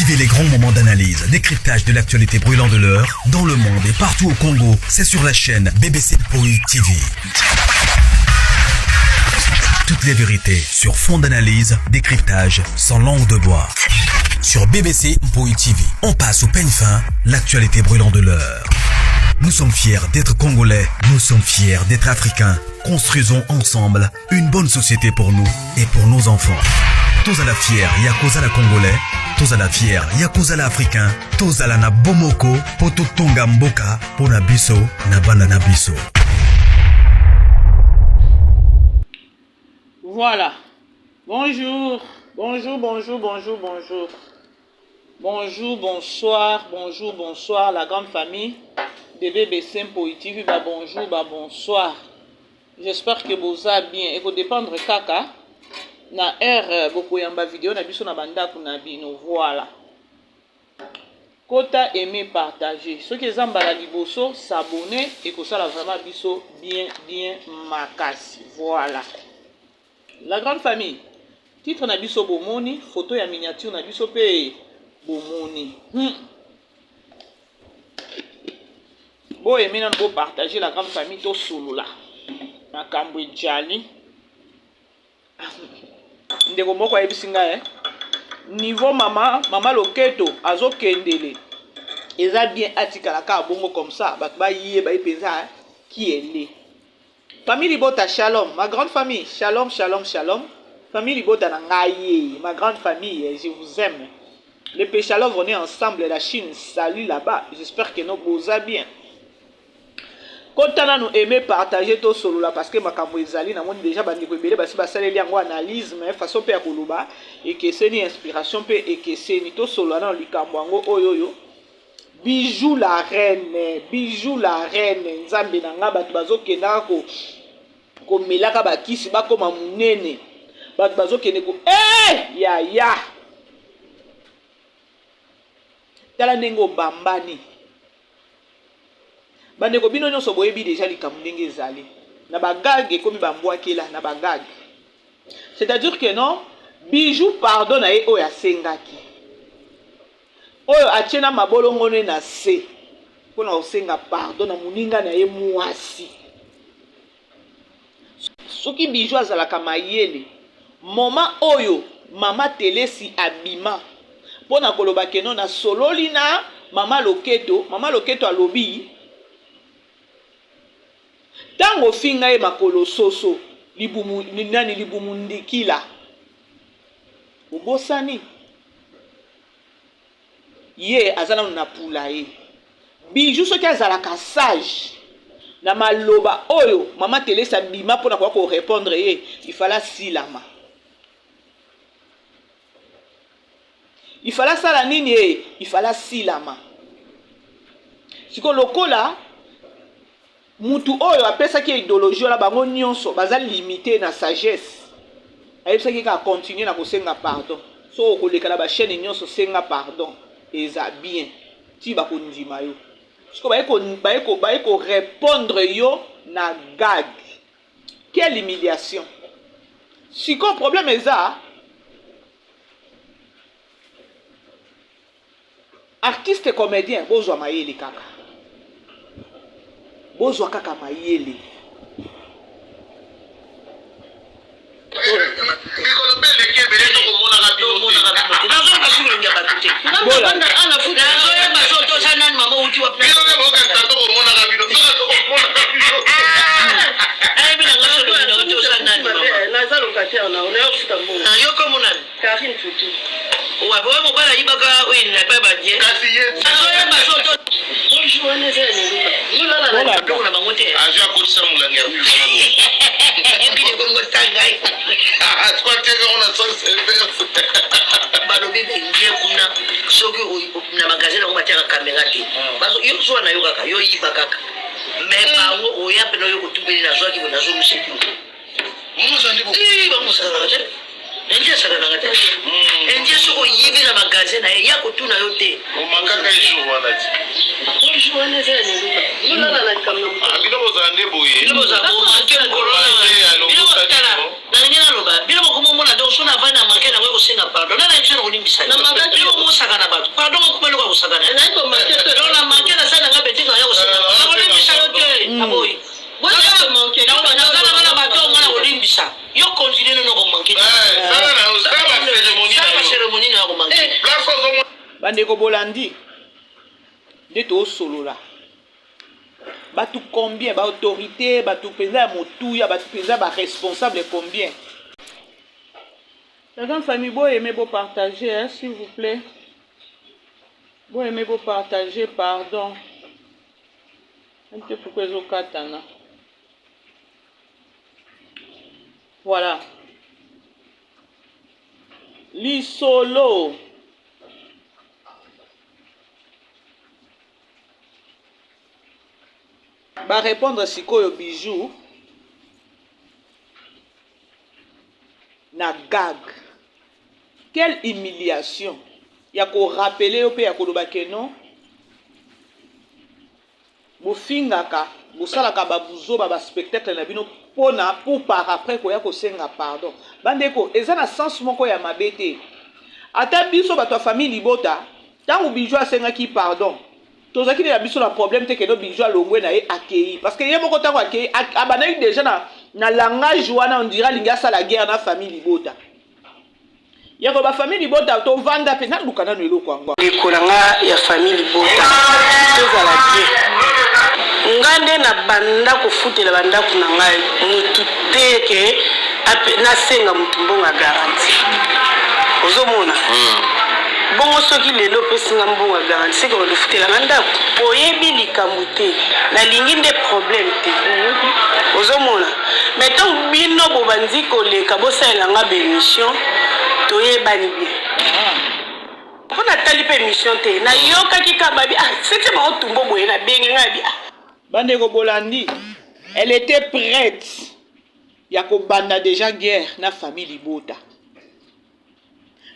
Vivez les grands moments d'analyse, décryptage de l'actualité brûlante de l'heure, dans le monde et partout au Congo. C'est sur la chaîne BBC Poi TV. Toutes les vérités sur fond d'analyse, décryptage, sans langue de bois. Sur BBC Mpoi TV, on passe au peigne fin l'actualité brûlante de l'heure. Nous sommes fiers d'être Congolais, nous sommes fiers d'être Africains. Construisons ensemble une bonne société pour nous et pour nos enfants. Tozala fier ya kozala Congolais, tozala fier ya kozala Africain, tozala na bomoko po totonga mboka pona biso na bana na biso. Voilà. Bonjour, bonjour, bonjour, bonjour, bonjour. Bonjour, bonsoir, bonjour, bonsoir, la grande famille de BBC Mpoyi TV, ba bonjour, ba bonsoir. J'espère que boza bien. Et dépendre kaka na heure bokoyamba vidéo na biso na bandako na bino. Voilà. Kota aimer partager. Soki eza mbala liboso s'abonner ekosala vraiment biso bien bien makasi. Voilà. La grande famille. Titre na biso bomoni, photo ya miniature na biso pe bomoni. Bo aimer nanu bo partager la grande famille to solola. Makambo ejali. Ndeko moko ayebisi ngai eh? Niveau mama mama loketo azokendele eza bien atikala kaka bongo comme ça bato bayeba ye mpenza qui elle est. Famille libota shalom ma grande famille shalom shalom shalom famille libota na ngai ma grande famille je vous aime le péchalove on est ensemble la Chine salut là-bas j'espère que no boza bien. Kota nanu aimer partager to solola parce que makambo ezali namoni deja bandeko ebele basi basaleli yango analyse mais façon mpe ya koloba ekeseni inspiration mpe ekeseni tosolola nano likambo yango oyo oyo Bijou la reine bijou la reine nzambe na nga bato bazokendaka ko komelaka bakisi bakoma munene bato bazokende ko eh yaya tala ndenge obambani bandeko bino nyonso boyebi deja likambo ndenge ezali na bagag ekomi bambwakela na bagag c'est-à-dire que non bijou pardon na ye oyo asengaki Oyo atie na mabolongo ne na se pona kosenga pardon na moninga na ye muasi. Soki Bijou azalaka mayele moment oyo mama Telesi abima pona koloba que non nasololi na mama Loketo, mama Loketo alobi tango ofinga ye makolo soso libumu nani libumu ndikila obosani? Ye aza nanu na poulailler. Bijou soki azalaka sage na maloba oyo mama Telesi abima pona koya ko repondre ye, il fallait asilama. Il fallait asala nini ye? Il fallait asilama. Siko lokola Mutu oyo apesaki ye ideologie wana bango nionso baza limite na sagesse ayebisaki ye kaka continuer na kosenga pardon soki okoleka na ba chaine nionso senga pardon eza bien ti bakondima yo sikoyo baye ko baye ko baye ko repondre yo na gag quelle humiliation sikoyo problème eza Artiste comedien bozwa mayele kaka. Bozwa kaka mayele. Mikolo pe eleki ebele tokomonaka bino te. Nazoyoka solo ya bato te. Nazoyeba so toza nani mama outi wapi. Bino nde bokanisa tokomonaka bino. Soka tokomonaka bino. Ayebi na nga solo na toza nani mama. Naza locataire na yo nayo futa mbongo. Yo kombo nani? Carine Futu. Wapi oyo mobali ayibaka oyo na epai ba die. Kasi ye Azoyeba so to Bonjour wana eza ya Neluka. Yo lala na biloko na bango te. Azwi akotisa molangi ya huile wana boye. Ebile bongo tanga. Siko atiaka yango na sens inverse. Balobi bengie kuna soki na magasin yango batiaka kamera te. Bazo yo zwa na yo kaka yo yiba kaka. Mais bango oya pena oyo kotubeli nazwaki bo nazongisaki yo. Bango te. Indien asakanaka te. Indien soki oyibi na magasin na ye ya kotuna yo te. Omakaka ye jour wana ti. Bonjour wana eza ya Neluka. Yo lala na likambo na moto. Bino bozala nde boye. Bino bozala bomanke Bino botala nalingi naloba bino bokomomona donc soki navandi na manke nango ekosenga pardon nana biso nakolimbisa bino bomosaka. na bato. Pardon okoma eloko ya kosakana. Donc na manque na sali na nga betise na ya kosenga. Nakolimbisa yo te. Aboyi. Naza na nga na bato oyo nga nakolimbisa. Yo continue nano ko manque. Sala na yo, sala ba cérémonie na yo. Sala cérémonie na yo ko manque. Place ozomona. Bandeko bolandi nde tosolola bato combien ba autorité bato mpenza ya motuya bato mpenza ba responsable combien. La grande famille bo aimer bo partager hein, s'il vous plaît. Bo aimer bo partager pardon. Te pourquoi ezokatana. Voilà. Lisolo. Ba répondre sikoyo bijou na gag. Quelle humiliation ya ko rappeler yo pe ya koloba que non bofingaka bosalaka ba buzoba ba spectacle na bino pona pour par après koya kosenga pardon. Bandeko eza na sens moko ya mabe te. Ata biso bato ya famille libota tango Bijou asengaki pardon tozalaki na biso na problème te keno Bijou alongwe na ye akeyi parce que ye moko tango akeyi abandaki dejà na langage wana on dirait alingi asala guerre na famille libota. Yako ba famille libota tovanda pe naluka nanu eloko yango. Ndeko na nga ya famille libota tozala bien nga nde na banda kofutela ba ndaku na ngai mutu te ke nasenga mutu mbongo ya garantie ozo mona bongo soki lelo opesi nga mbongo ya garantie seke obanda ofutela nga ndaku oyebi likambu te nalingi nde problème te ozo mona Mais tango bino bobandi koleka bosalela nga ba emission toyebani bien. Po natali pe emission te nayokaki kaka babi ah septième yango tumbo boye nabengi nga abi ah. Bandeko bolandi elle etait prete ya kobanda dejà guerre na famille libota.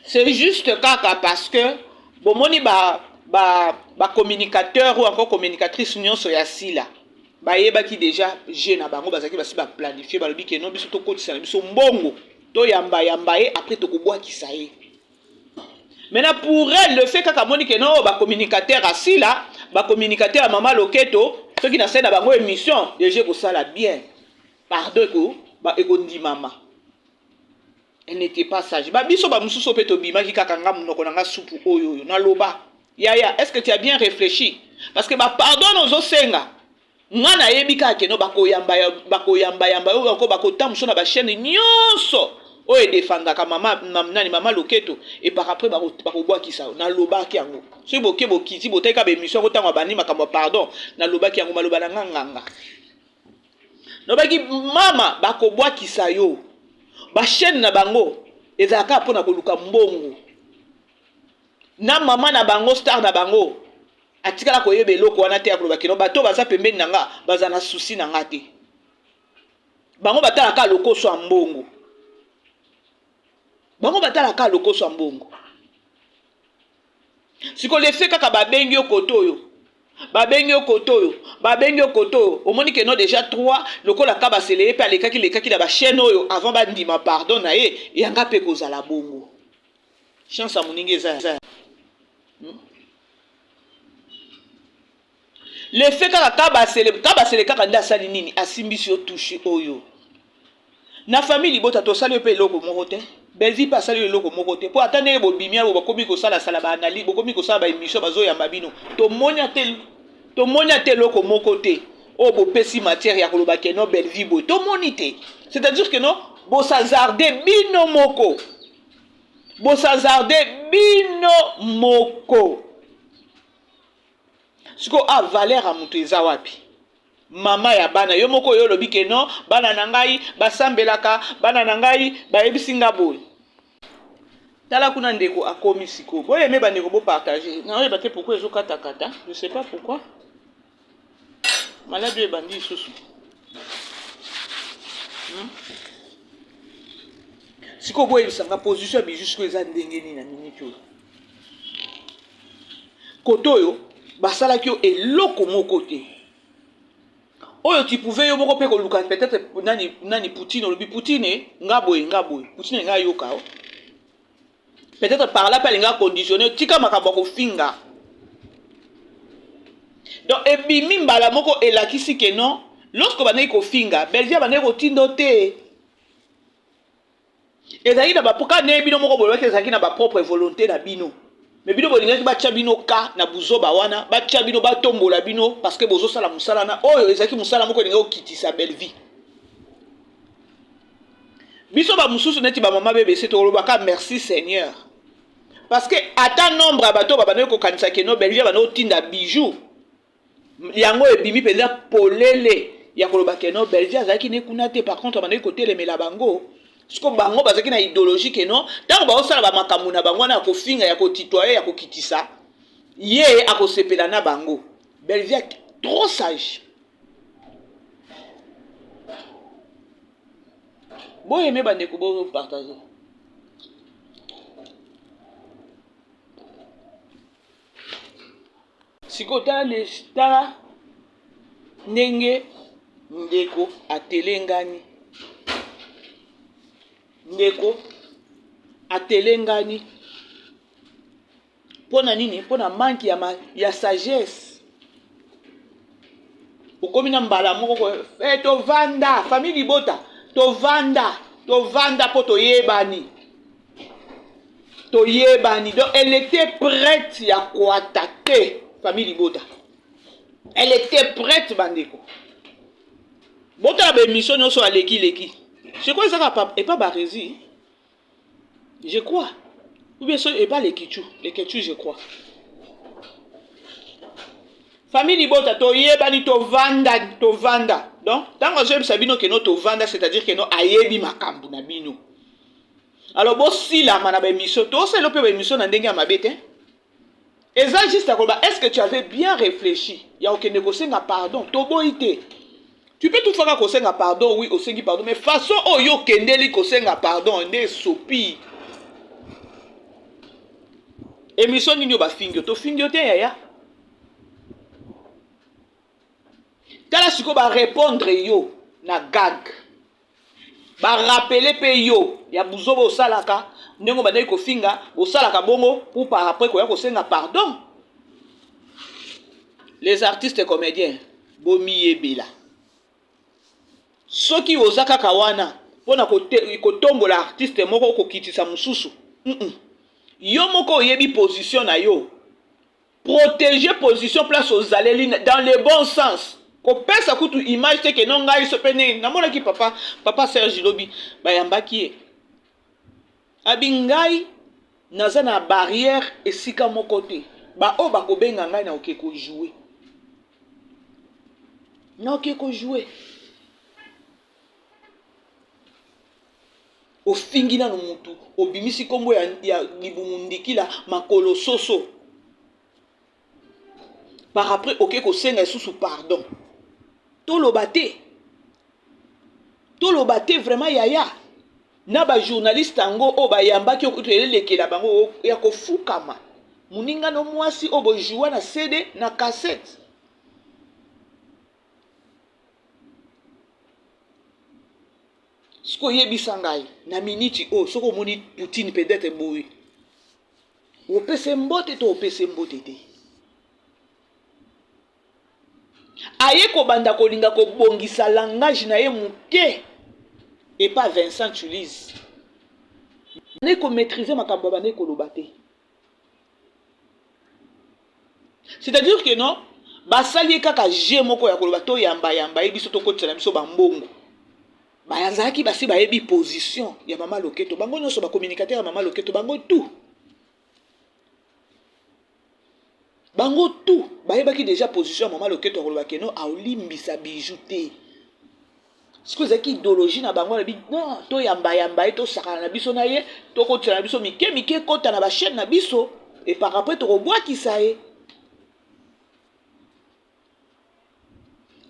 C'est juste kaka parce que bomoni ba ba ba communicateurs ou encore communicatrice nyonso ya Sila bayebaki dejà jeu na bango, bazalaki basi ba planifier, balobi que non biso tokotisa na biso mbongo toyamba yamba ye après tokobwakisa ye. Maintenant pour elle le fait kaka amoni que non ba communicateurs ya Sila, ba communicateurs ya mama Loketo soki nasali na bango émission dejà ekosala bien, pardon eko ekondimama. Elle n'etait pas sage. Ba biso ba mususu pe tobimaki kaka nga munoko na nga supu oyo oyo naloba. Yaya, est-ce que tu as bien réfléchi? Parce que ba pardon ozo senga. Nga nayebi kaka que no bakoyamba bakoyamba yamba yo ko bakotambusa na ba chaîne nyonso oyo edefendaka mama nani mama Loketo et par après bakobwakisa yo. Nalobaki yango. Soki boke bokiti botali kaka ba émission yango ntango abandi makambo ya pardon, nalobaki yango maloba na nga nganga. Nalobaki mama bakobwakisa yo. Ba chaîne na bango ezalaka kaka pona koluka mbongo. Na mama na bango star na bango atikala koyeba eloko wana te ya koloba kino bato baza pembeni na nga baza na souci na nga te. Bango batala kaka lokoso ya mbongo. Bango batala kaka lokoso ya mbongo. Siko le fait kaka babengi yo kote oyo babengi yo kote oyo babengi yo kote oyo omoni ke no deja 3 lokola kabasele ye mpe alekaki lekaki na bachaîne oyo avant bandima pardon na ye yanga mpe kozala bongo chance ya moninga eza Le fait kaka kabasele kabasele kaka nde asali nini asimbisi yo touche oyo na famille libota tosali yo mpe eloko moko te Bellevue mpe asali yo eloko moko te mpo ata ndenge bobimi awo bakomi kosalasala ba analyse bokomi kosala ba émission bazoyamba bino tomoni ata tomoni ata eloko moko te oyo bopesi matière ya koloba ke non Bellevue boye tomoni te c'est-à-dire que non bosazarde bino moko bosazarde bino moko Sikoyo ah valeur ya mutu eza wapi? Mama ya bana yo moko oyo olobi ke non bana na ngai basambelaka bana na ngai bayebisi nga boye. Tala kuna ndeko akomi sikoyo. Bo aimer ba ndeko bo partager. Naoyeba te pourquoi ezo kata kata. Je sais pas pourquoi. Malade oyo ebandi lisusu. Sikoyo boyebisa nga position ya bijou sikoyo eza ndenge nini na minute oyo? Kote oyo basalaki yo eloko moko te oyo tu pouvais yo moko mpe koluka peut-être nani, nani Poutine olobi Poutine nga boye nga boye Poutine nga ayoka yo. Peut-être par là mpe alingi aconditionne tika makambo ya kofinga. Donc ebimi mbala moko elakisi ke non, lorsque obandaki kofinga Bellevue abandaki kotinda te. Ezalaki na ba kaka ndenge bino moko bolobaki ezalaki na ba propre volonté na bino. Mais bino bolingaki batia bino ka na buzoba wana, batia bino batombola bino parce que bozosala mosala na oyo ezalaki mosala moko elingaki kokitisa Bellevue. Biso ba mosusu neti ba mama BBC tokolobaka merci Seigneur. Parce que ata nombre ya bato babandaki kokanisa ke no Bellevue abandaki kotinda bijoux yango ebimi mpenza polele ya koloba ke no Bellevue azalaki ne kuna te, par contre abandaki kotelemela bango. Siko bango bazalaki na idéologie ke no ntango baosala bamakambo na bango wana ya kofinga ya kotitoye ya kokitisa ye akosepela na bango. Bellevue trop sage. Bo aimer bandeko bo partager. Sikoyo tala tala ndenge ndeko atelengani ndeko atelengani Mpo na nini? Mpo na manque ya, ma, ya sagesse. Okomi na mbala moko ko eh, tovanda famille libota tovanda tovanda mpo toyebani toyebani donc elle était prête ya koattaquer famille libota elle était prête bandeko botala baémission nyonso aleki leki sikoyo ezaka epa barezi Je crois. Ou bien so epa lekichu, lekechu je crois. Famille libota toyebani tovanda tovanda. Donc tango azoyebisa bino que no tovanda c'est-à-dire que no ayebi makambo na bino. Alors bosilama na ba émission, tosala mpe ba émission na ndenge ya mabe te. Eza juste ya koloba est-ce que tu avais bien réfléchi ya kokende kosenga pardon toboyi te tu peux toutefois kaka kosenga pardon oui osengi pardon mais façon oyo okendeli kosenga pardon nde esopi émission nini oyo bafingi yo tofingi yo te yaya tala sikoyo barépondre yo na gag Ba rappeler pe yo ya buzoba osalaka ndenge obandaki kofinga bosalaka bongo pour par après koya kosenga pardon. Les artistes comediens bomiyebela soki oza kaka wana pona kotombola artiste moko kokitisa mosusu mm -mm. Yo moko oyebi position na yo Proteger position place ozaleli dans le bon sens. Kopesa kutu image te ke non ngai so pe ndenge namonaki papa papa Serge lobi bayambaki ye. Abi ngai naza na barrière esika moko te. Ba oyo bakobenga ngai na oke ko jouer. Na oke ko jouer. Ofingi nanu mutu obimisi kombo ya, ya libumu ndikila makolo soso par après oke kosenga lisusu pardon toloba te toloba te vraiment yaya na ba journaliste yango oyo bayambaki okutu elekela bango ya kofukama moninga no mwasi oyo bojoua na cd na cassette Sikoyo yebisa ngai na minute oyo soki omoni Poutine peut-être boye opesa ye mbote to opesa ye mbote te? Aye kobanda kolinga kobongisa langage na ye moke epa Vincent Tulise nde ko maitriser makambo abandaki koloba te. C'est-à-dire que non, basali ye kaka jeu moko ya koloba toyamba yamba ye biso tokotisa na biso bambongo. Bazalaki basi bayebi position ya mama Loketo, bango nyonso ba communicateur ya mama Loketo, bango tout. Bango tout bayebaki deja position ya mama Loketo ya koloba que non aolimbisa bijou te. Sikoyo ezalaki idéologie na bango alobi non toyamba yamba ye tosakana na biso na ye tokotisa na biso mike mike ekota na ba chaîne na biso et par après tokobwakisa ye.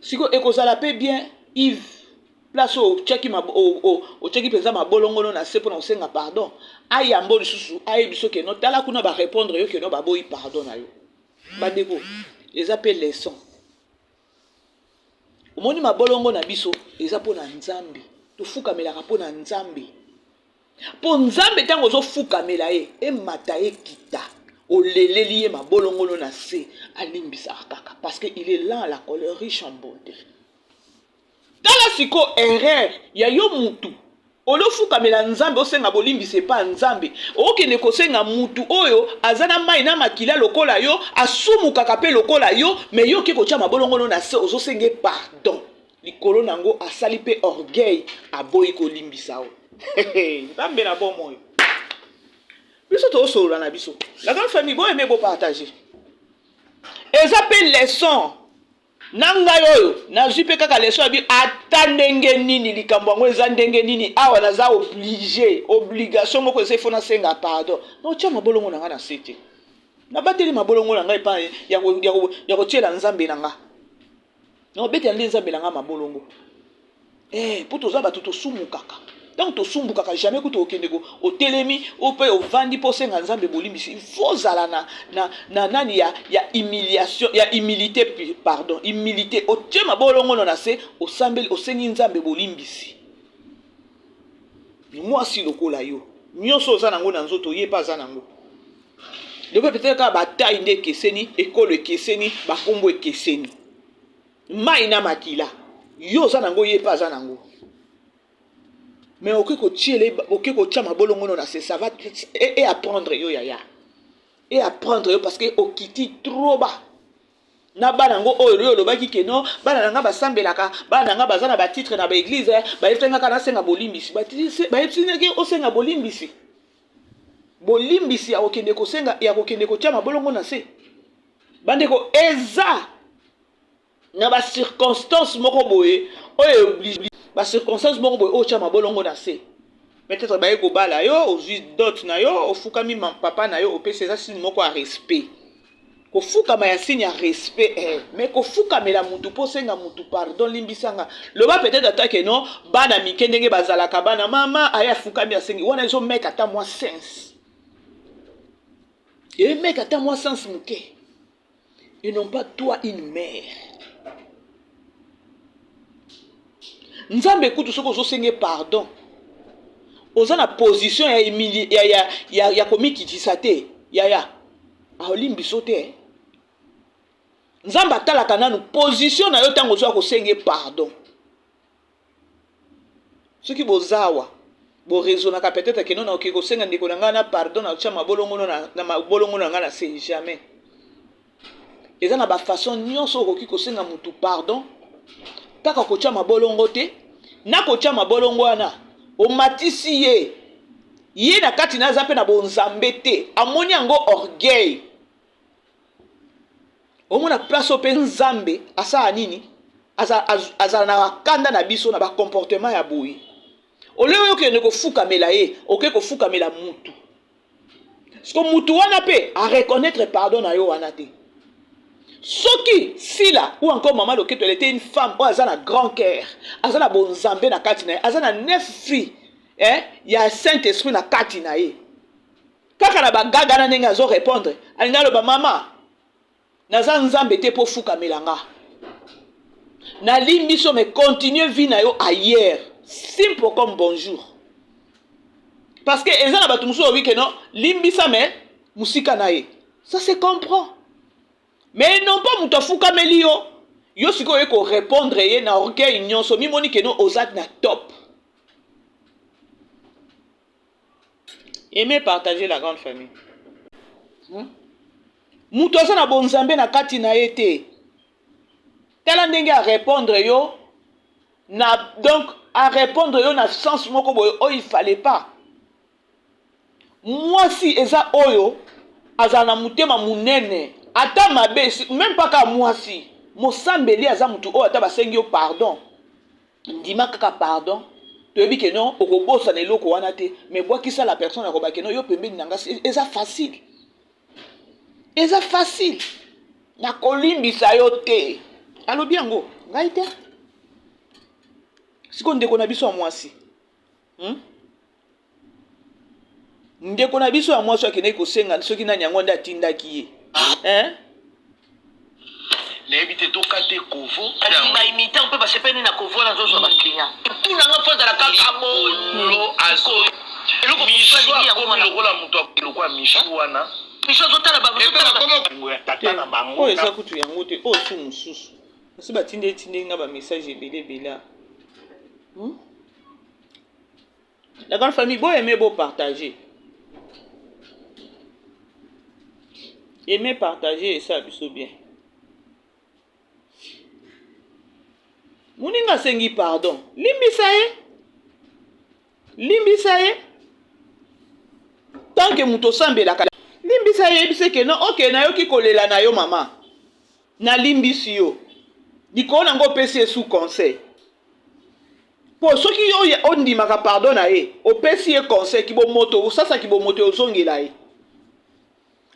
Sikoyo ekozala pe bien Yves place oyo otiaki otiaki mpenza mabolongono na se mpona kosenga pardon ayambo lisusu ayebi biso keno tala kuna ba répondre yo keno baboyi pardon na yo bandeko eza pe leçon Omoni mabolongo na biso eza pona nzambe tofukamelaka pona nzambe. Mpo Nzambe ntango ozofukamela ye, emata ekita, oleleli ye mabolongono na se, alimbisaka kaka parce que il est lent à la colère, riche en bonté. Tala sikoyo erreur ya yo mutu olofukamela Nzambe osenga bolimbisi epa Nzambe, okende kosenga mutu oyo aza na mayi na makila lokola yo, asumukaka pe lokola yo, mais yo oke kotia mabolongono na se ozosenga ye pardon. Likolo na yango asali pe orgueil aboyi kolimbisa yo. Nzambe na bomoi. Biso tozosolola na biso. La grande famille bo aimer bo partager. Eza pe leçon na ngai oyo nazwi pe kaka leçon ya bi ata ndenge nini likambo yango eza ndenge nini awa naza oblige obligation moko eza ifo nasenga pardon. Naotya mabolongo na ngai na se te. Nabateli mabolongo na ngai epai ya kotiela Nzambe na ngai. Nakobetela nde Nzambe na ngai mabolongo. Eh, po toza bato tosumukaka. Ntango tosumbukaka jamais kutu okende ko otelemi o pe ovandi po osenga Nzambe bolimbisi. Il faut ozala na, na, na nani ya, ya humiliation, ya humilité, pardon, humilité. Otie mabolongo no na se, osambeli, osengi Nzambe bolimbisi. Mwasi lokola yo, nyonso oza nango na nzoto, ye pe aza nango. Lokola peut-être kaka ba taille nde ekeseni, ekolo ekeseni, ba kombo ekeseni. Mayi na makila, yo oza nango ye pe aza nango. Mais okoki kotiela okoki kotia mabolongo no na se, ça va et apprendre yo yaya. Et apprendre yo parce que okiti trop bas. Na bana yango oyo yo olobaki ke non bana na nga basambelaka, bana na nga baza na ba titre na ba eglise, bayebisaki nga kaka nasenga bolimbisi. Bayebisi ndenge osenga bolimbisi. Bolimbisi ya kokende kosenga ya kokende kotia mabolongo na se. Bandeko eza na ba circonstances moko boye oyo oblige ba circonstances moko boye otia mabolongo na se. Peut-être baye kobala yo, ozui dot na yo, ofukami papa na yo opesi eza signe moko ya respect. Kofukama ya signe ya respect eh mais kofukamela mutu po osenga mutu pardon limbisa nga loba peut-etre ata que non bana mike ndenge bazalaka bana mama aye afukami asengi wana ezo make ata mwa sense e make ata mwa sense muke et non pas toi une mère Nzambe kutu soki ozosenge pardon oza na position ya, ya, ya, ya, ya komikitisa te yaya aolimbiso te eh. Nzambe atalaka nanu position na yo ntango ozoya kosenge pardon. Soki bozawa bo raisonnaka peut-être que non nakoki kosenga ndeko na ngai na pardon na tia mabolongo na, na mabolongo na ngai na se jamais. Eza na ba façon nyonso okoki kosenga mutu pardon kaka kotia mabolongo te na kotia mabolongo wana omatisi ye ye na kati na aza mpe na bonzambe te amoni yango orgueil Omona place oyo pe nzambe asala nini? Azala na kanda na biso na ba comportement ya boye. Au lieu yo okende kofukamela ye, oke kofukamela mutu. Siko mutu wana pe a reconnaitre pardon na yo wana te. Soki Sila ou encore Maman Loketo elle était une femme oyo aza na grand cœur, aza na bonzambe na kati na ye, aza na neuf fruits eh, ya Saint Esprit na kati na ye. Kaka na ba gaga na ndenge azo repondre alingi aloba mama naza nzambe te po ofukamela nga nalimbisi yo mais continue vie na yo ailleurs simple comme bonjour parce que eza na bato mosusu olobi ke non limbisa mais mosika na ye ça se comprend mais non pas moto afukameli yo yo sikoyo oye korepondre ye na orgueil nyonso mimoni ke non oza na top. Aimez partager la grande famille. Mutu aza na bonzambe na kati na ye te. Tala ndenge a répondre yo na donc a répondre yo na sens moko boye oyo il fallait pas. Mwasi eza oyo azala na motema munene ata mabe même pas kaka mwasi mosambeli aza mutu oyo ata basengi yo pardon Ndima kaka pardon toyebi ke non okobosana eloko wana te mais bwakisa la personne akoba ke non yo pembeni na nga eza facile eza facile nakolimbisa yo te alobi yango ngai te sikoyo ndeko na biso ya mwasi hmm? Ndeko na biso ya mwasi oyo akendaki kosenga soki nani yango nde atindaki ye eh? Nayebi te tokate kovo. Kasi ba imitant mpe basepeli na kovo wana azozwa ba client. Tuna nga fo ezala kaka Likolo azo. Eloko Michou mosusu alingi yango akomi wana. lokola moto lokola Michou wana. Michou azotala ba Epe azotala ba bakoma bolingo ya tata na bango Oyo na eza kutu yango te, oyo su mosusu. Basi batindeli tindeli nga ba message ebele ebele awa. Hmm? La grande famille, bo aimer, bo partager. Aimer, partager, et ça, biso bien. Moninga asengi pardon, limbisa ye. Limbisa ye. Tant que moto osambelaka, limbisa ye, yebisa ke non, ok, nayoki kolela na yo mama. Nalimbisi yo. Likolo nango opesi ye sous conseil. Po soki yo ondimaka pardon na ye, opesi ye conseil kibomoto, osasa kibomoto ozongela ye.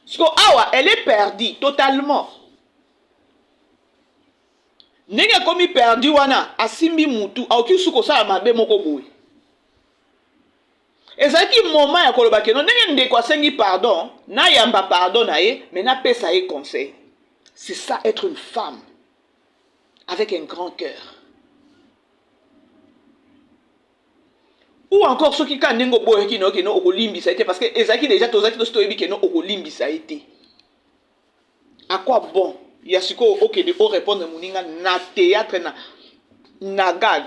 Siko awa elle est perdue totalement. Ndenge akomi perdu wana asimbi mutu akoki lisusu kosala mabe moko boye. Ezalaki moment ya koloba keno ndenge ndeko asengi pardon, nayamba pardon na ye mais napesa ye conseil. C'est ça être une femme avec un grand cœur. Ou encore soki kaka ndenge oboyaki na yo keno okolimbisa ye te parce que ezalaki deja tozalaki tosi toyebi keno okolimbisa ye te. À quoi bon ya sikoyo okende o répondre moninga na théâtre na na gag.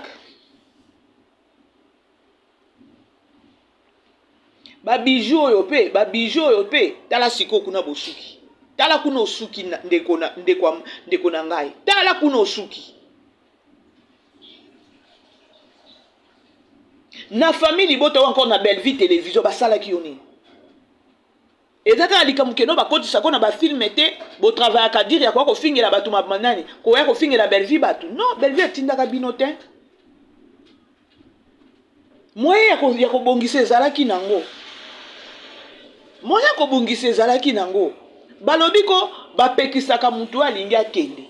Ba bijoux oyo pe, ba bijoux oyo pe, tala sikoyo kuna bosuki. Tala kuna osuki ndeko na ndeko ndeko na ngai. Tala kuna osuki. Na famille libota ou encore na Bellevue télévision basalaki yo nini? Eza kaka likambo keno bakotisa ko na ba film te, bo travaillaka dire ya koya kofingela batu ma nani, koya kofingela Bellevue batu. Non, Bellevue atindaka bino te. Moyen ya kobongisa ezalaki nango. Moyen ya kobongisa ezalaki nango. Balobi ko bapekisaka mutu oyo alingi akende.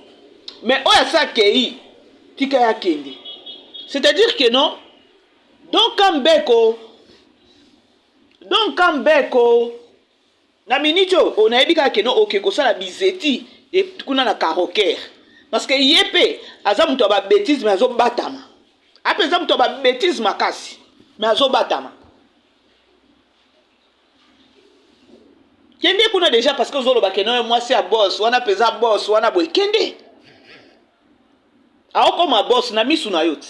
Mais oyo asi akei, tika ye akende. C'est-à-dire que non, don't come back oh. Don't come back oh. Na minute oyo oh, nayebi kaka keno oke kosala bizeti e, kuna na carocaire parce que ye mpe aza moto ya ba bêtise mais azobatama ape eza moto ya ba bêtise makasi mais azobatama kende kuna deja parce que ozoloba keno yo mwasi ya boss wana mpenza boss wana boye kende aokoma boss na misu na yo ti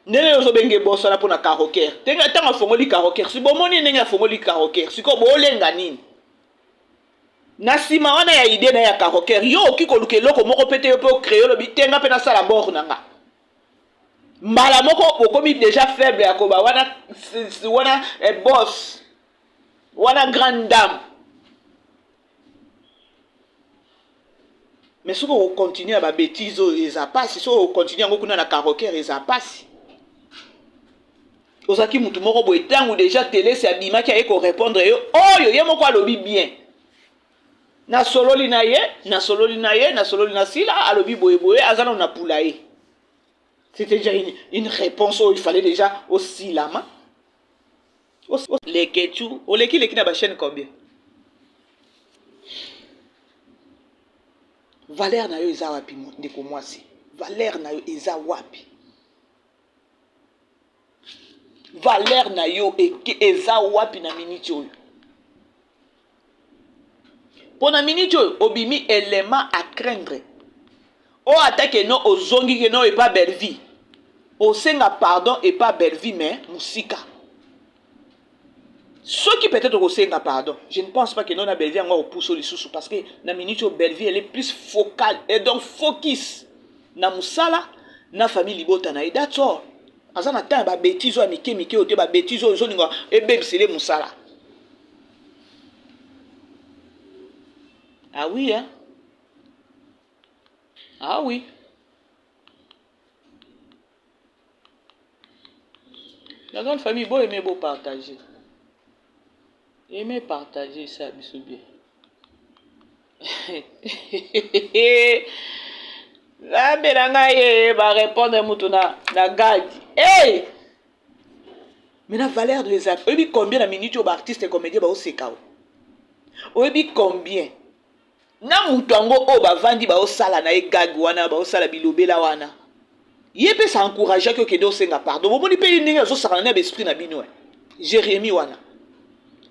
Ndenge yo ozobenge boss wana pona caroker tenge tango afongoli caroker si bomoni ndenge afongoli caroker sikoyo bolenga nini na sima wana ya idee na ya caroker yo oki koluka eloko moko pe te yo pe ocree olobi te nga pe nasala bord na nga mbala moko okomi deja faible ya koba wana wana eh, boss wana grande dame Mais soki oko continuer na ba betises oyo eza pasi, soki oko continuer yango kuna na caroker eza pasi. Ozalaki mutu moko boye tangu deja Telesi abimaki aye ko repondre yo oyo ye moko alobi bien. Nasololi na ye, nasololi na ye, nasololi na Sila, alobi boye boye, aza nanu na poulailler. C'était déjà une, une réponse oyo il fallait déjà osilama. Leketchou, oleki leki na ba chaîne combien? Valeur na yo eza wapi ndeko mwasi? Valeur na yo eza wapi? Valeur na yo eza wapi na minute oyo? Mpo na minute oyo obimi element à craindre. Oyo ata ke no ozongi ke no epa Bellevue. Osenga pardon epa Bellevue mais musika. Soki peut-être okosenga pardon, je ne pense pas que non na Bellevue yango akopuso lisusu parce que na minute oyo Bellevue elle est plus focale et donc focus na musala na famille libota na ye that's all. Aza na temps ya ba bêtises oyo ya mike mike oyo te ba bêtises oyo ozolinga ebebisele musala. Ah oui hein. Ah oui. La grande famille, bo aimer, bo partager. Aimer, partager, ça, bisous bien. Nzambe na ngai ye ba répondre mutu na na gag. Hey! Mais na valeur de les oyebi combien na minute oyo ba artiste et comédien baoseka o? Oyebi combien? Na mutu yango oyo bavandi baosala na ye gag wana baosala bilobela wana ye mpe sa encourageaki okende osenga pardon bomoni mpe ye ndenge azosakana na baesprit na bino eh. Jérémie wana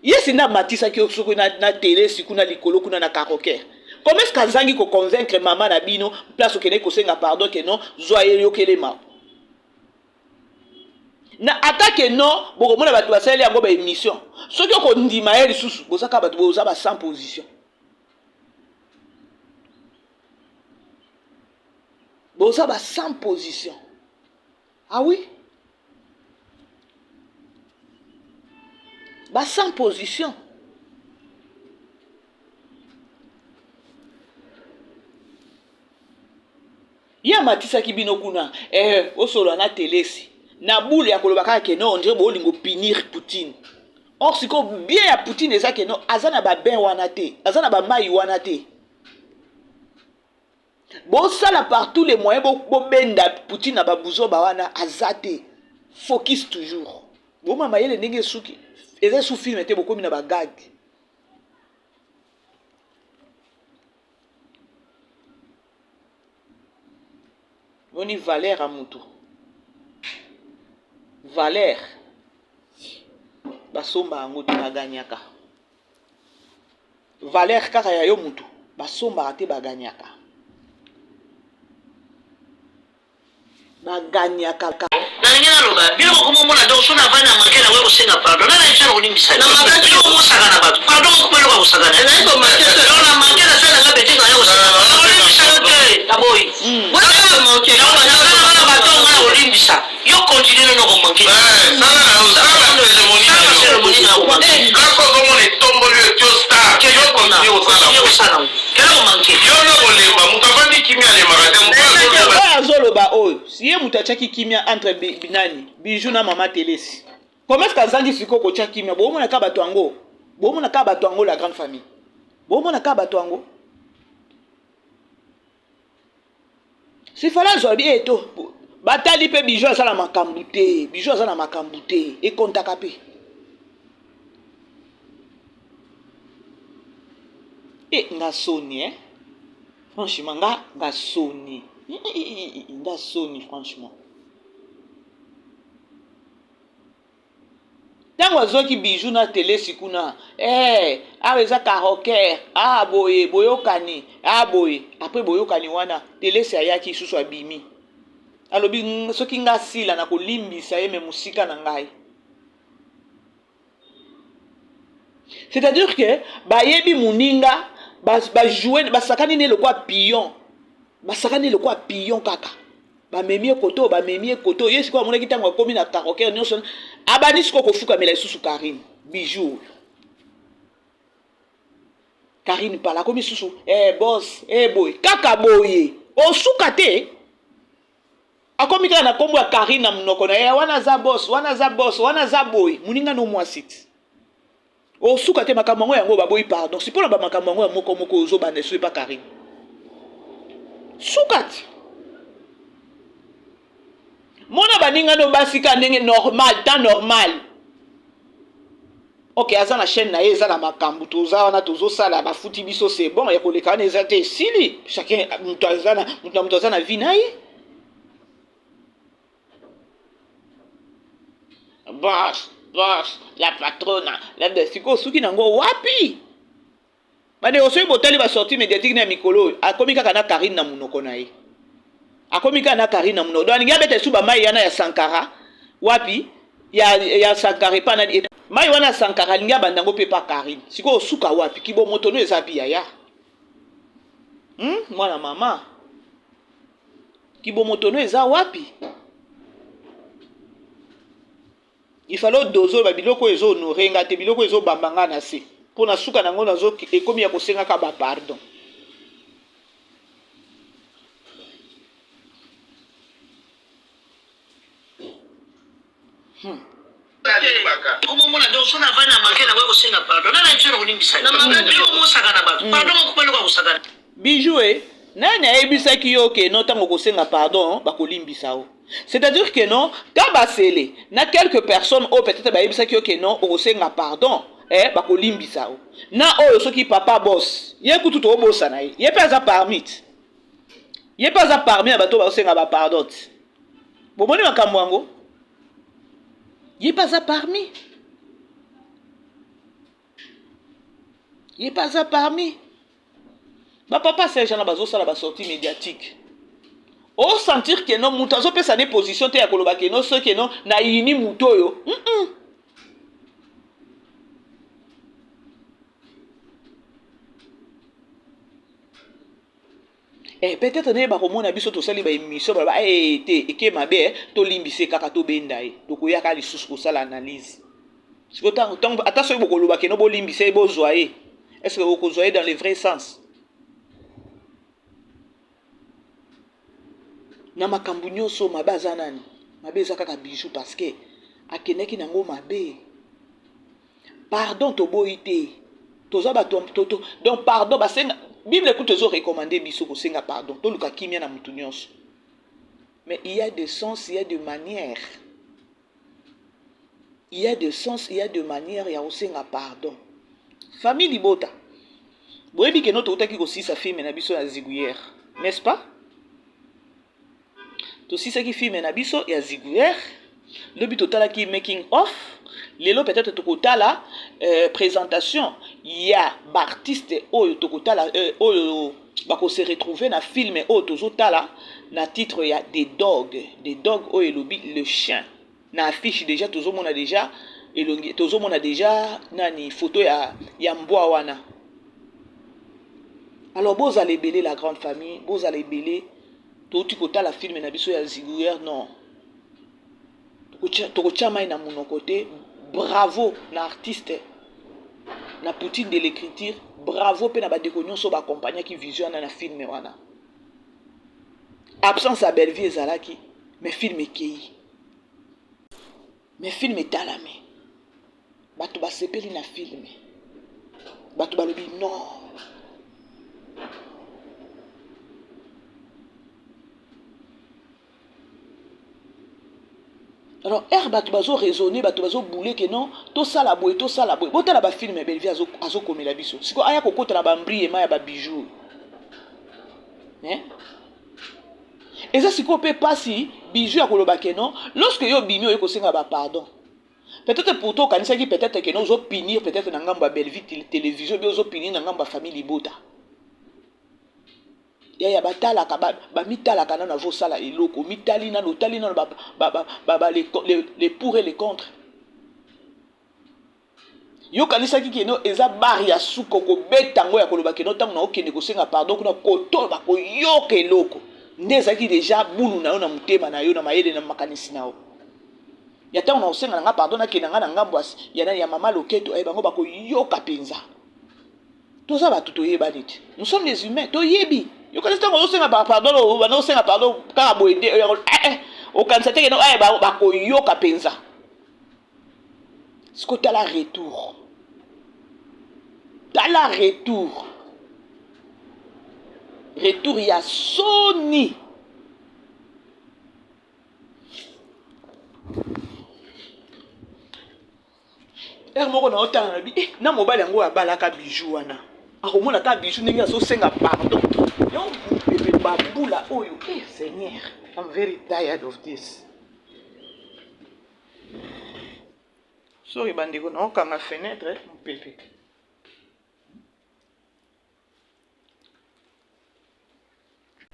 ye si nde amatisaki yo soki na, na tele si kuna likolo kuna na caroker comment est-ce qu'azangi ko convaincre mama na bino place okende kosenga pardon ke non zwa ye yokele mawa na ata ke non bokomona bato basaleli yango ba émission soki okondima ye lisusu boza kaka bato boza ba sans position boza ba sans position ah oui ba sans position ye amatisaki bino kuna eh, osolola na telesi na boule ya koloba kaka ke non on dirait bolingo punir Poutine or sikoyo bien ya Poutine eza ke non aza na babain wana te aza na bamai wana te bosala par tous les moyens bobenda Poutine na babuzoba wana aza te focus toujours boma mayele ndenge esuki eza esu filme te bokomi na bagage Boni valeur ya mutu valeur basomba yango te baganyaka valeur kaka ya yo mutu basombaka te baganyaka Baganyaka. Nalingi naloba bino bokoma omona donc soki navandi na manque nakoki kosenga pardon nani ayebisa nakolimbisa bino bomosaka na bato pardon okoma eloko ya kosakana donc na manque nasali nanga betise naya kosenga pardon nakolimbisa yo te naboyi naza na bato nga nakolimbisa yo continue nono komanke cérémonie na komanke kosala Oyo azoloba oyo si ye moto atiaki kimia entre nani bijou na mama telesi comment est-ce qu'azangi sikoyo kotia kimia bomona kaka bato yango bomona kaka bato yango la grande famille bomona kaka bato yango sifala azwa bi eto eh, batali mpe bijou aza na makambo te bijou aza na makambo te ekontaka mpe e eh, nga soni eh? franchement nga nga soni nga soni franchement Tango azwaki bijoux na telesi kuna eh awa eza caroker ah boye boyokani ah boye après boyokani wana telesi ayaki lisusu abimi alobi soki nga sila na kolimbisa ye me mosika na ngai c'est-à-dire que bayebi moninga bajoue ba basakani ne lokwa pion basakani lokwa pion kaka Bamemi ye kote oyo, bamemi ye kote oyo. Ye sikoyo amonaki ntango akomi na karaoke nyonso, abandi sikoyo kofukamela lisusu Carine. Bijou oyo. Carine Pala akomi susu eh boss, eh boye. Kaka boye. Osuka te. Akomi kaka na kombo ya Carine na monoko na ye, wana aza boss, wana aza boss, wana aza boye. Moninga no mwasi ti. Osuka te makambo yango yango baboyi pardon si pona ba makambo yango ya moko moko ozo banda esu epa Carine suka te mona baninga no basi ka ndenge normal temps normal ok aza na chaîne na ye eza na makambo toza wana tozosala bafuti biso c'est bon ya koleka wana eza te esili chacun moto aza na moto na moto aza na vie na ye Boss, boss, la patrona, la de sikoyo suki nango wapi? Bandeko soki botali ba sortie médiatique na mikolo oyo akomi kaka na Carine na munoko na ye. Akomi kaka na Carine na munoko. Donc alingi abeta esu ba mayi yana ya Sankara wapi? Ya ya Sankara epa na mayi wana ya Sankara alingi abanda yango pe pa Carine. Sikoyo suka wapi? Kibomoto no eza pi yaya. Hmm? Mwana mama. Kibomoto no eza wapi? Il fallait odoze oloba biloko oyo ezo honore nga te, biloko oyo ezo bamba nga na se. Po na suka na ngo nazo ekomi ya kosengaka ba pardon. Hmm. Okomona donc soki navandi na manke nakoki kosenga pardon nana biso nakolimbisa yo omosaka na bato pardon okoma eloko ya kosakana. Bijou eh nani ayebisaki yo ke non tango okosenga pardon bakolimbisa yo c'est à dire que non kabasele na quelques personnes oyo peut-être bayebisaki yo ke non okosenga pardon eh bakolimbisa yo na oyo soki papa boss ye kutu tobosana ye ye pe aza parmi ye pe aza parmi na bato oyo bazosenga ba pardon ti bomoni makambo yango ye pe aza parmi. Ye mpe aza parmi ba papa Serge wana bazosala ba sortie médiatique. O sentir que non moto azopesa ne position te ya koloba que non soki non nayini moto oyo. Eh, peut-être nde bakomona biso tosali ba émission baloba eh, te eke mabe eh, tolimbise kaka tobenda ye tokoyaka lisusu kosala analyse sikoyo ntango ata soki bokoloba keno bolimbisa ye bozwa ye est ce que bokozwa ye dans le vrai sens na makambo nyonso mabe aza nani mabe eza kaka bijou parce que akendaki nango mabe Pardon toboyi te toza bato to, to, donc pardon basenga bible kutu ezo recommander biso kosenga pardon toluka kimia na mutu nyonso mais il y a de sens il y a de manière il y a de sens il y a de manière ya kosenga pardon famille libota boyebi keno toutaki kosisa filme na biso ya zigouillère n'est-ce pas Tosisaki film na biso ya Ziguer, lobi totalaki making of, lelo peut-être tokotala euh, présentation ya baartiste oyo tokotala euh, oyo bako se retrouver na film oyo tozotala na titre ya The Dog, The Dog oyo elobi le chien. Na affiche déjà tozomona déjà elongi tozomona déjà nani photo ya, ya mbwa wana. Alors bozala ebele la grande famille, bozala ebele Touti kotala film na biso ya Ziguer non tokotia mai na monoko te bravo na artiste na Poutine de l'écriture bravo mpe na bandeko nyonso baaccompagnaki vision wana na film wana absence ya Bellevue ezalaki mais film ekei mais film etalami Bato basepeli na film. Bato balobi non. Alors heure bato bazo raisonner, bato bazo bouler que non, tosala boye, tosala boye. Botala ba film Bellevue azo azokomela biso. Siko aya kokota na ba mbriema ya ba bijoux. Hein? Eza sikoyo pe pasi bijou ya koloba que non, lorsque yo obimi oye kosenga ba pardon. Peut-etre pour toi okanisaki peut-etre que non ozo punir peut-etre na ngambo ya Bellevue television bien ozo punir na ngambo ya famille libota. Yaya batalaka ba, ba mitalaka nano avo sala eloko mitali nano otali nano ba, ba, ba, ba, ba les, les, les pour et les contre. Yo kanisaki que no eza bar ya suka okobeta yango ya koloba que no ntango na okende kosenga pardon kuna koto bakoyoka eloko nde ezalaki deja bulu na yo na motema na yo na mayele na makanisi na yo. Ya tango na kosenga na nga pardon nakende na nga na ngambo ya nani ya mama loketo eh bango bakoyoka penza toza bato toyebani te nous sommes des humains toyebi yokanisi ntango ozosenga pardon obanda kosenga pardon kaka boye nde eh, eh, okanisa te keno eh, bakoyoka mpenza siko tala retour tala retour retour ya soni Heure moko na otala na bi eh, na mobali yango abalaka bijou wana akomona kaka bijou ndenge azosenga pardon yo pepe bambula oyo eh seigneur I'm very tired of this sorry bandeko naokanga fenetre mopepe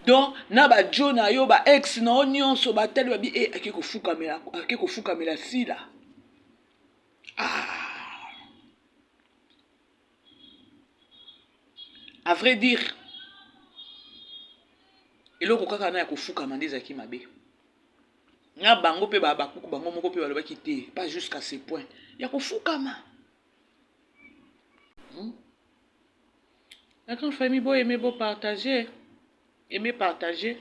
Donc na ba djo na yo ba ex na yo nionso batali babi eh ake kofukamela ake kofukamela sila ah à vrai dire eloko kaka na ya kofukama nde ezalaki mabe na bango mpe bakuku bango moko mpe balobaki te pas jusqu'à ce point ya kofukama hmm? La grande famille, bo aimer, bo partager. Aimer, partager.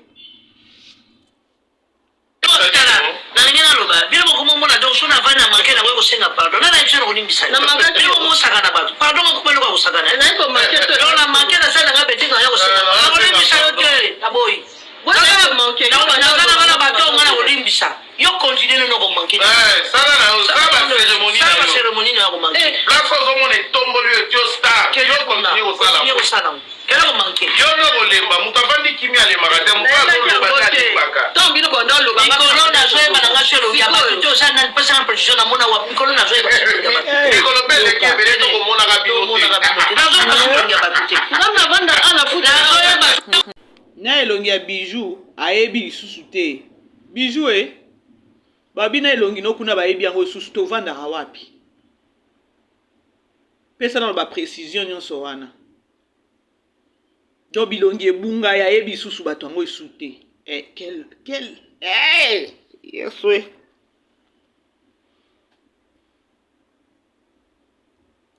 Nalingi naloba bino bokomomona donc so navandi na manke nakoki kosenga pardon nana yebiso na kolimbisa bino bomosaka na bato pardon makoma eloko ya kosakana donc na manke nasali nanga betise naya kosenga nakolimbisa yo te naboyi naza nanga na bato oyo nga na kolimbisa Yo continue nono ko manquer. Eh, sala na yo, sala ba cérémonie na yo. cérémonie na yo ko manquer. Eh. Place ozo mona etomboli yo tio star. Yo continue ko sala. Continue ko sala. Kela ko manquer. Yo no kolemba, mutu avandi kimia alemaka te, mutu azo loba te alembaka. Tant bino banda loba. Likolo na zoyeba na nga. nga so elongi ya bato te oza nani pesa nga précision namona wapi mikolo nazoyeba so elongi ya bato te Mikolo mpe eleki ebele tokomonaka bino te. Nazoyeba so elongi ya bato te. Nga navanda a na futa. Nazoyeba. Na elongi ya Bijou ayebi lisusu te. Bijou e babi na elongi no kuna bayebi yango lisusu te ovandaka wapi? Pesa nano ba precision nyonso wana. Donc bilongi ebunga ye ayebi lisusu bato yango esu te. Eh, quel quel eh Yesu e.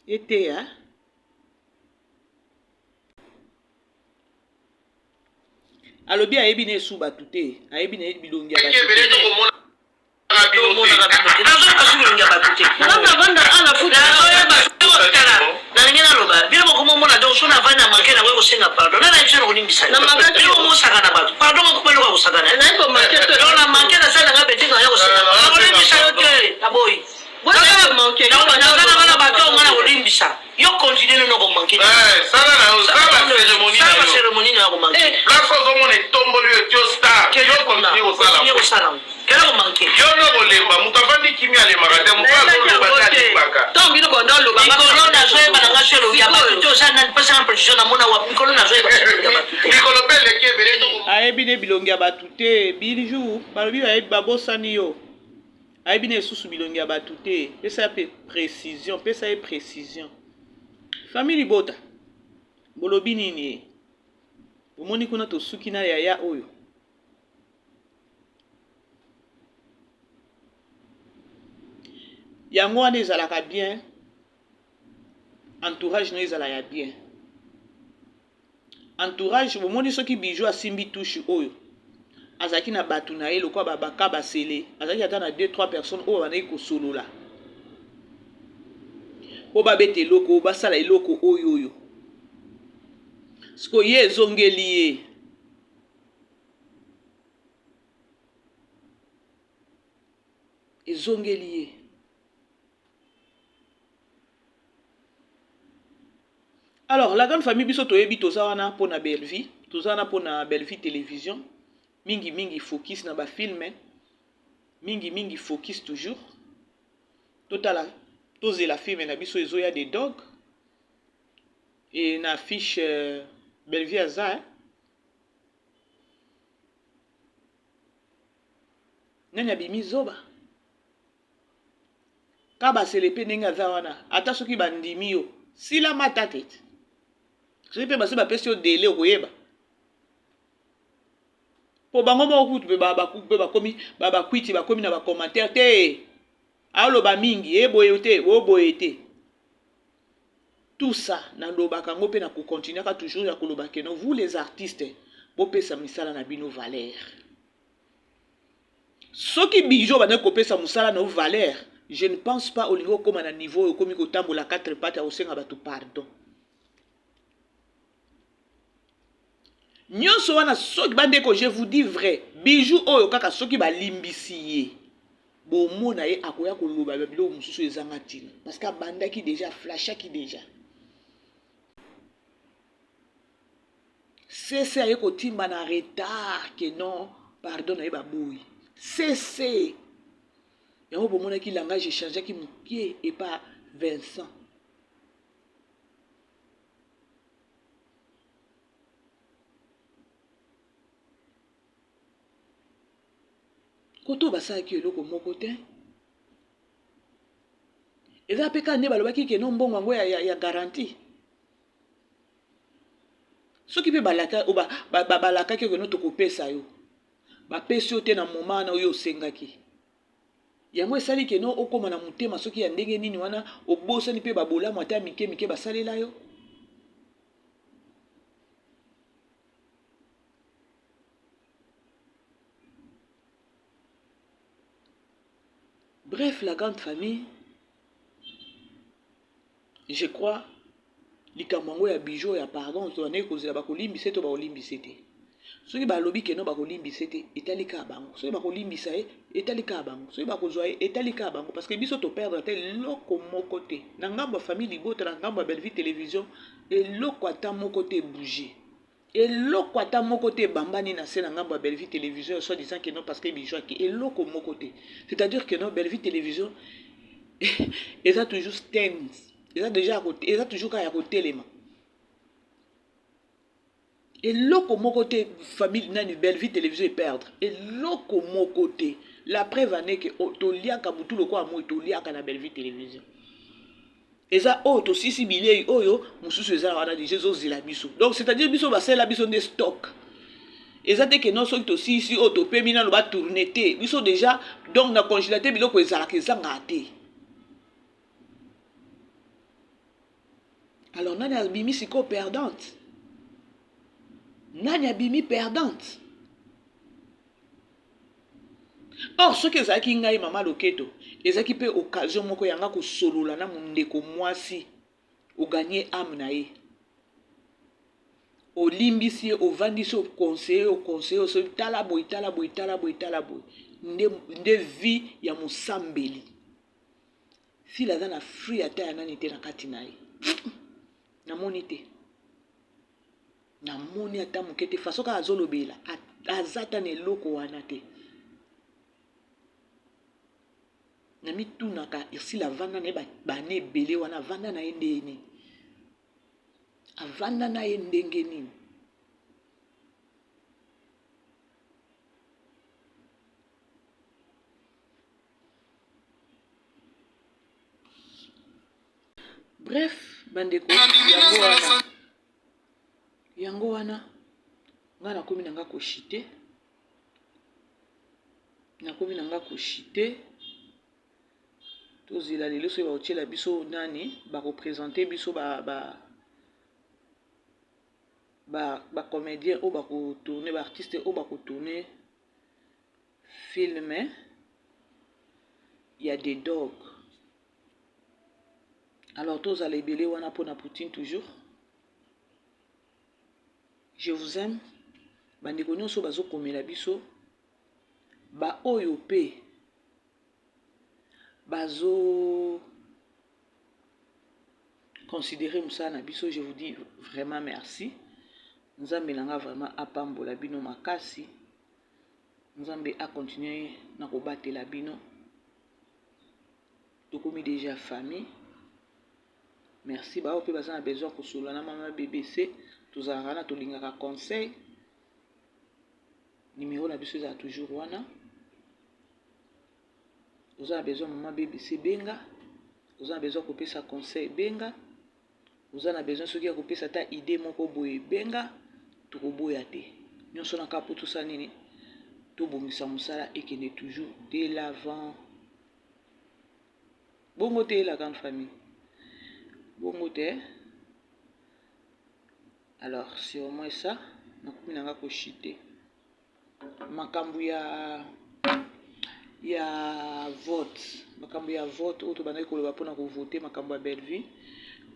Eteya. Alobi ayebi na esu bato te, ayebi na ye bilongi ya bato te. Nalingi naloba bino bokomomona donc so navandi na manke nakoki kosenga pardon nana yebiso na kolimbisa bino bomosaka na bato pardon moko eloko ya kosakana donc na manke nasali nanga betise naya kosenga nakolimbisa yo te naboyi naza nanga na bato nga na kolimbisa Yo continue nono ko manquer. Eh, sala na yo, sala cérémonie na yo. Sala cérémonie na yo ko manquer. Place ozomona etomboli yo etio star. Yo continue kosala. Continue kosala. Kela ko manquer. Yo no kolemba, moto afandi kimia alemaka te, moto azoloba te alembaka. Tant bino banda oloba. Mikolo nazoyeba na nga selo ya bato te oza nani pesa nga précision namona wapi mikolo nazoyeba selo ya bato te. Mikolo mpe eleki ebele. Ayebi ne bilongi ya bato te, bijou balobi bayebi babosani yo. Ayebi naye lisusu bilongi ya batu te pesa ye pe precision pesa ye precision famille libota bolobi nini ye bomoni kuna tosuki na yaya oyo yango wana ezalaka bien entourage no ezala ya bien Entourage bomoni soki Bijoux asimbi touche oyo azalaki na batu na ye lokola ba kabasele azalaki ata na deux trois personnes oyo babandaki kosolola po babeta eloko oyo basala eloko oyo oyo sikoyo ye ezongeli ye ezongeli ye. Alors la grande famille biso toyebi toza wana pona Bellevue, toza wana pona Bellevue television, mingi mingi focus na ba film, mingi mingi focus toujours. Totala tozela film na biso ezoya des dogs et na affiche euh, Bellevue aza hein? Nani abimi zoba? Kabasele pe ndenge aza wana ata soki ba ndimi yo sila mata te soki pe basi bapesi yo delai okoyeba po bango moko kutu pe pe bakomi ba bakwiti bakomi na ba commentaire te aloba mingi e boye te o boye te tout ça nalobaka yango pe na ko continuaka toujours ya koloba que non vous les artistes bopesa misala na bino valeur. Soki Bijou obandaki kopesa musala na yo valeur, je ne pense pas olingi okoma na niveau oyo okomi kotambola quatre pattes ya kosenga batu pardon. Nyonso wana soki bandeko je vous dis vrai, Bijou oyo kaka soki balimbisi ye bomona ye akoya koloba ba biloko mosusu ezanga ntina parce que abandaki deja flashaki deja. Sese aye kotimba na retard que non pardon na ye baboyi sese yango bomonaki langage echangeaki mokie epa Vincent. Koto basalaki eloko moko te eza pe kaka nde balobaki ke no mbongo yango ya, ya, ya garantie Soki pe balaka balakaki yo que non tokopesa yo, bapesi yo te na moment wana oyo osengaki. Yango esali que non okoma na motema soki ya ndenge nini wana obosani pe ba bolamu ata ya mike mike basalela yo. Bref la grande famille Je crois likambo yango ya bijoux ya pardon tobandaki kozela bakolimbisa ye to bakolimbisa ye te. Soki balobi que non bakolimbisa ye te etali kaka bango. Soki bakolimbisa ye etali kaka bango. Soki bakozwa ye etali kaka bango parce que biso to perdre ata eloko moko te. Na ngambo ya famille libota na ngambo ya Bellevue television eloko ata moko te ebouger. Eloko ata moko te ebambani na se na ngambo ya Bellevue Television ya soit disant que non parce que Bijou ake eloko moko te. C'est-à-dire que non Bellevue Television eza toujours stand, eza déjà eza toujours kaka ya kotelema. Eloko moko te famille nani Bellevue Television e perdre. Eloko moko te. La preuve en est que oh, toliaka butu lokola moi toliaka na Bellevue Television. Eza oyo tosisi bilei oyo mosusu eza wana deja ezozela biso. Donc c'est-à-dire biso basalela biso nde stock. Eza te que non soki tosilisi oyo topemi nano ba tourner te. Biso deja donc na congélateur biloko ezalaka ezangaka te. Alors nani abimi sikoyo perdante? Nani abimi perdante? Or soki ezalaki ngai mama loketo, ezalaki pe occasion moko ya nga kosolola na ndeko mwasi, ogagner ame na ye. Olimbisi ye, ovandisi, o conseiller, o conseiller, osolobi tala boye, tala boye, tala boye, tala boye. Nde, nde vie ya mosambeli. Sila aza na fruit ata ya nani te na kati na ye. Namoni te. Namoni ata moke te. Façon kaka azolobela, aza ata na eloko wana te. Namitunaka Ursule avanda na ye bana ebele wana, avanda na ye ndenge nini? Avanda na ye ndenge nini? Bref, bandeko, yango wana. Yango wana nga nakomi na nga koshite, nakomi na nga koshite. Tozela lelo soki bakotiela biso nani, bakopresente biso ba ba ba ba comedien oyo bakotourne, ba artiste oyo bakotourne film ya The Dog. Alors tozala ebele wana pona Poutine toujours. Je vous aime. Bandeko nyonso bazokomela biso ba oyo pe bazo considérer mosala na biso, je vous dis vraiment merci. Nzambe na nga vraiment apambola bino makasi. Nzambe a continuer na kobatela bino. Tokomi deja famille. Merci ba oyo pe baza na besoin kosolola na mama BBC, tozalaka wana tolingaka conseil. Numero na biso ezala toujours wana. Oza na besoin mama BBC benga, oza na besoin kopesa conseil benga. Oza na besoin soki ya kopesa ata idee moko boye benga, tokoboya te. Nionso na kaka po tosala nini? Tobongisa mosala ekende toujours de l'avant. Bongo te la grande famille. Bongo te. Alors c'est au moins ça. Nakomi na nga ko chiter. Makambo ya ya vote, makambo ya vote oyo tobandaki koloba mpona kovote makambo ya Bellevue.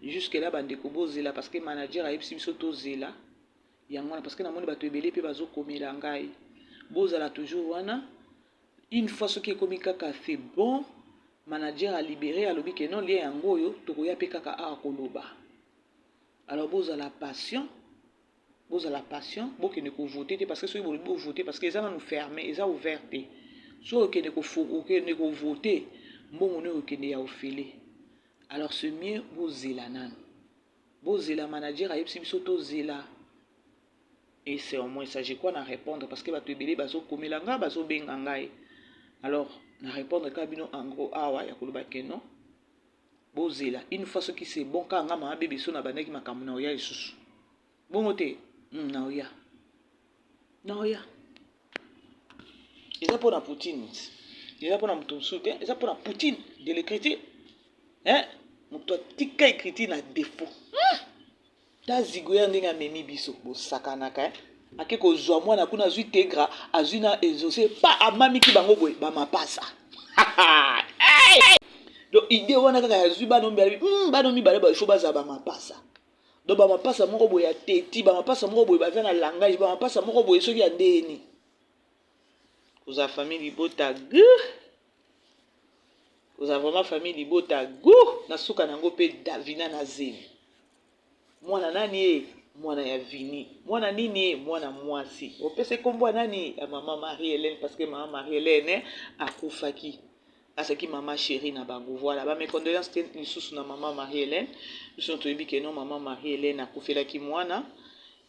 Jusque là bandeko bozela parce que manager ayebisi biso tozela yango wana parce que namoni bato ebele mpe bazokomela ngai. Bozala toujours wana. Une fois soki ekomi kaka c'est bon, manager a libere alobi que non lien yango oyo tokoya mpe kaka awa koloba. Alors bozala patient. Bozala patient, bokende ko voter te parce que soki bolobi bo voter parce que eza nanu ferme, eza ouvert te. Soki okende ko okende ko voter, mbongo nayo ekende ya ofele. Alors c'est mieux bozela nanu. Bozela manager ayebisi biso tozela. Et c'est au moins ça, je crois na répondre parce que bato ebele bazo komela nga, bazo benga ngai. Alors na répondre ka bino en gros awa ya koloba que non. Bozela une fois soki c'est bon kaka nga mama bebe so nabandaki makambo na oya lisusu. Bongo te naoya naoya eza pona Poutine eza pona moto mosusu te eza pona Poutine de l'écriture hein moto atika écriture na défaut ta zigo ya ndenge amemi biso bosakanaka eh? ake kozwa mwana kuna azwi tegra azwi na exauce pa amamiki bango boye bamapasa donc idée wana kaka azwi bana mibale bana mibale il faut bazala bamapasa Donc ba mapasa moko boye ya teti, ba mapasa moko boye baza na langage, ba mapasa moko boye soki ya ndeni. Kozala famille libota gout. Kozala vraiment famille libota gout. Na suka na yango pe Davina na zemi. Mwana nani ye? Mwana ya Vinny. Mwana nini? Mwana mwasi. Opesa kombo ya nani? Ya mama Marie Helène parce que mama Marie Helène akufaki. Azalaki mama chérie na bango. Voilà, ba mes condoléances te lisusu na mama Marie Helène. Biso toyebi que non mama Marie Helène akufelaki mwana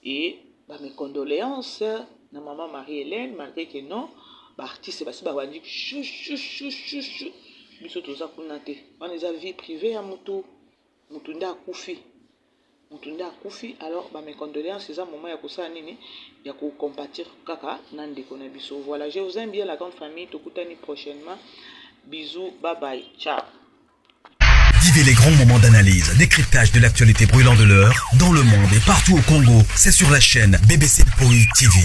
et ba mes condoléances na mama Marie Helène malgré que non ba artiste basi babandi chou chou chou chou chou biso toza kuna te. Wana eza vie privée ya mutu, mutu nde akufi. Mutu nde akufi alors ba mes condoléances eza moment ya kosala nini ya kocompatir kaka na ndeko na biso. Voilà, je vous aime bien la grande famille, tokutani prochainement. Bisous, bye bye, ciao. Vivez les grands moments d'analyse, décryptage de l'actualité brûlante de l'heure, dans le monde et partout au Congo. C'est sur la chaîne BBC Poi TV.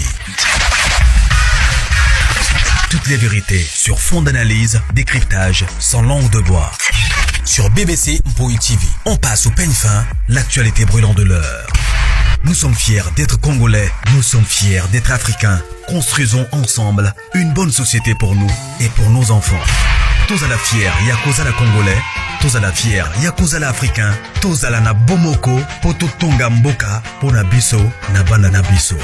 Toutes les vérités sur fond d'analyse, décryptage, sans langue de bois. Sur BBC Mpoi TV, on passe au peigne fin l'actualité brûlante de l'heure. Nous sommes fiers d'être Congolais, nous sommes fiers d'être Africains. Construisons ensemble une bonne société pour nous et pour nos enfants. Tozala fier ya kozala Congolais, tozala fier ya kozala Africain, tozala na bomoko po totonga mboka pona biso na bana na biso.